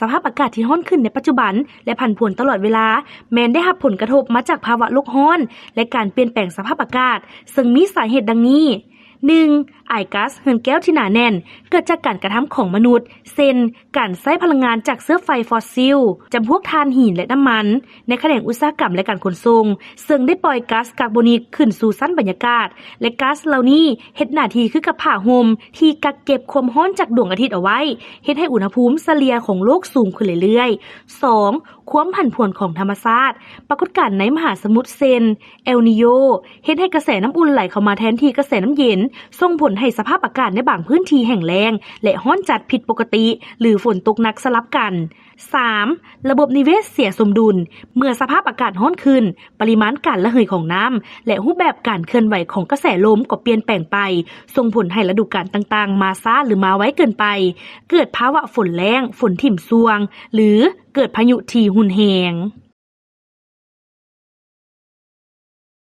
ສະພາບອາກາດທີ່ຮ້ອນຂຶ້ນໃນປັດຈຸບັນ ແລະ ຜັນຜວນຕະຫຼອດເວລາ ແມ່ນໄດ້ຮັບຜົນກະທົບມາຈາກພາວະໂລກຮ້ອນ ແລະ ການປ່ຽນແປງສະພາບອາກາດ ເຊິ່ງມີສາເຫດດັ່ງນີ້: ໜຶ່ງ ອາຍກາສເຮືອນແກ້ວທີ່ໜາແໜ້ນ ເກີດຈາກການກະທຳຂອງມະນຸດ ເຊັ່ນ ການໃຊ້ພະລັງງານຈາກເຊື້ອໄຟຟອສຊິລ, ຈຳພວກຖ່ານຫີນ ແລະ ນ້ຳມັນ ໃນຂະແໜງອຸດສາຫະກຳ ແລະ ການຂົນສົ່ງ ເຊິ່ງໄດ້ປ່ອຍກາສກາໂບນິກຂຶ້ນສູ່ຊັ້ນບັນຍາກາດ ແລະ ກາສເຫຼົ່ານີ້ເຮັດໜ້າທີ່ຄືກັບຜ້າຫົ່ມທີ່ກັກເກັບຄວາມຮ້ອນຈາກດວງອາທິດເອົາໄວ້ ເຮັດໃຫ້ອຸນຫະພູມສະເລ່ຍຂອງໂລກສູງຂຶ້ນເລື້ອຍໆ. ສອງ ຄວາມຜັນຜວນຂອງທຳມະຊາດ. ປາກົດການໃນມະຫາສະໝຸດເຊັ່ນ ເອລນີໂຍ ເຮັດໃຫ້ກະແສນ້ຳອຸ່ນໄຫຼເຂົ້າມາແທນທີ່ກະແສນ້ຳເຢັນ ສົ່ງຜົນໃຫ້ສະພາບອາກາດໃນບາງພື້ນທີ່ແຫ້ງແລ້ງ ແລະ ຮ້ອນຈັດຜິດປົກກະຕິ ຫຼື ຝົນຕົກໜັກສະຫຼັບກັນ. ສາມ ລະບົບນິເວດເສຍສົມດຸນ. ເມື່ອສະພາບອາກາດຮ້ອນຂຶ້ນ, ປະລິມານການລະເຫີຍຂອງນ້ຳ ແລະ ຮູບແບບການເຄື່ອນໄຫວຂອງກະແສລົມກໍປ່ຽນແປງໄປ, ສົ່ງຜົນໃຫ້ລະດູການຕ່າງໆມາຊ້າ ຫຼື ມາໄວເກີນໄປ, ເກີດພາວະຝົນແລ້ງ, ຝົນຖິ້ມຊ່ວງ ຫຼື ເກີດພາຍຸທີ່ຮຸນແຮງ.